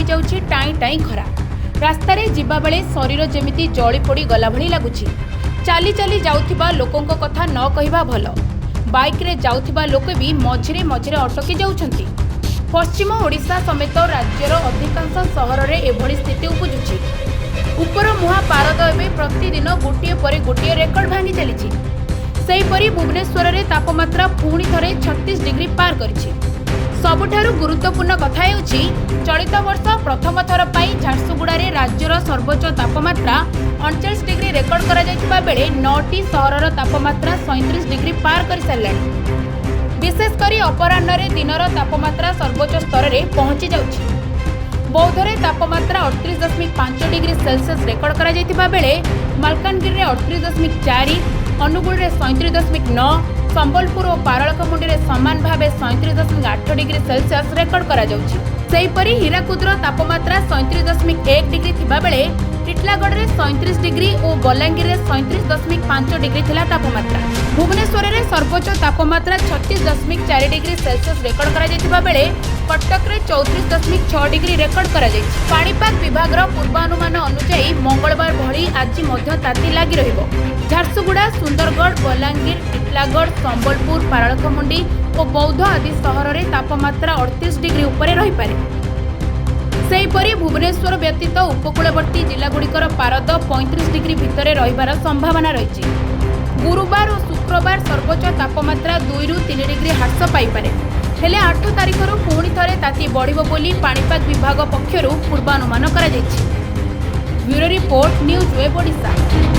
ହେଇଯାଉଛି ଟାଇଁ ଟାଇଁ ଖରା। ରାସ୍ତାରେ ଯିବାବେଳେ ଶରୀର ଯେମିତି ଜଳି ପୋଡ଼ି ଗଲା ଭଳି ଲାଗୁଛି। ଚାଲି ଚାଲି ଯାଉଥିବା ଲୋକଙ୍କ କଥା ନ କହିବା ଭଲ। ବାଇକ୍ରେ ଯାଉଥିବା ଲୋକ ବି ମଝିରେ ମଝିରେ ଅଟକି ଯାଉଛନ୍ତି। ପଶ୍ଚିମ ଓଡ଼ିଶା ସମେତ ରାଜ୍ୟର ଅଧିକାଂଶ ସହରରେ ଏଭଳି ସ୍ଥିତି ଉପୁଜୁଛି। ଉପର ମୁହାଁ ପାରଦ ଏବେ ପ୍ରତିଦିନ ଗୋଟିଏ ପରେ ଗୋଟିଏ ରେକର୍ଡ ଭାଙ୍ଗି ଚାଲିଛି। ସେହିପରି ଭୁବନେଶ୍ୱରରେ ତାପମାତ୍ରା ପୁଣି ଥରେ 36 ଡିଗ୍ରୀ ପାର କରିଛି। ସବୁଠାରୁ ଗୁରୁତ୍ୱପୂର୍ଣ୍ଣ କଥା ହେଉଛି, ଚଳିତ ବର୍ଷ ପ୍ରଥମ ଥର ପାଇଁ ଝାରସୁଗୁଡ଼ାରେ ରାଜ୍ୟର ସର୍ବୋଚ୍ଚ ତାପମାତ୍ରା 39 ଡିଗ୍ରୀ ରେକର୍ଡ କରାଯାଇଥିବା ବେଳେ 9ଟି ସହରର ତାପମାତ୍ରା 37 ଡିଗ୍ରୀ ପାର କରିସାରିଲାଣି। ବିଶେଷ କରି ଅପରାହ୍ନରେ ଦିନର ତାପମାତ୍ରା ସର୍ବୋଚ୍ଚ ସ୍ତରରେ ପହଞ୍ଚି ଯାଉଛି। ବୌଦ୍ଧରେ ତାପମାତ୍ରା 38.5 ଡିଗ୍ରୀ ସେଲସିୟସ୍ ରେକର୍ଡ କରାଯାଇଥିବା ବେଳେ ମାଲକାନଗିରିରେ 38.4, ଅନୁଗୁଳରେ 37.9, ସମ୍ବଲପୁର ଓ ପାରଳାଖେମୁଣ୍ଡିରେ ସମାନ ଭାବେ 37.8 ଡିଗ୍ରୀ ସେଲସିୟସ୍ ରେକର୍ଡ କରାଯାଉଛି। ସେହିପରି ହୀରାକୁଦର ତାପମାତ୍ରା 37.1 ଡିଗ୍ରୀ ଥିବାବେଳେ ଟିଟଲାଗଡ଼ରେ 37 ଡିଗ୍ରୀ ଓ ବଲାଙ୍ଗୀରରେ 37.5 ଡିଗ୍ରୀ ଥିଲା ତାପମାତ୍ରା। ଭୁବନେଶ୍ୱରରେ ସର୍ବୋଚ୍ଚ ତାପମାତ୍ରା 36.4 ଡିଗ୍ରୀ ସେଲସିୟସ୍ ରେକର୍ଡ କରାଯାଇଥିବା ବେଳେ କଟକରେ 34.6 ଡିଗ୍ରୀ ରେକର୍ଡ କରାଯାଇଛି। ପାଣିପାଗ ବିଭାଗର ପୂର୍ବାନୁମାନ ଅନୁଯାୟୀ ମଙ୍ଗଳବାର ଭଳି ଆଜି ମଧ୍ୟ ତାତି ଲାଗି ରହିବ। ଝାରସୁଗୁଡ଼ା, ସୁନ୍ଦରଗଡ଼, ବଲାଙ୍ଗୀର, ଟିଟଲାଗଡ଼, ସମ୍ବଲପୁର, ପାରଳାଖେମୁଣ୍ଡି ଓ ବୌଦ୍ଧ ଆଦି ସହରରେ ତାପମାତ୍ରା 38 ଡିଗ୍ରୀ ଉପରେ ରହିପାରେ। ସେହିପରି ଭୁବନେଶ୍ୱର ବ୍ୟତୀତ ଉପକୂଳବର୍ତ୍ତୀ ଜିଲ୍ଲାଗୁଡ଼ିକର ପାରଦ 35 ଡିଗ୍ରୀ ଭିତରେ ରହିବାର ସମ୍ଭାବନା ରହିଛି। ଗୁରୁବାର ଓ ଶୁକ୍ରବାର ସର୍ବୋଚ୍ଚ ତାପମାତ୍ରା 2ରୁ 3 ଡିଗ୍ରୀ ହ୍ରାସ ପାଇପାରେ। ହେଲେ 8 ତାରିଖରୁ ପୁଣି ଥରେ ତାତି ବଢ଼ିବ ବୋଲି ପାଣିପାଗ ବିଭାଗ ପକ୍ଷରୁ ପୂର୍ବାନୁମାନ କରାଯାଇଛି। Bureau report, news web Odisha.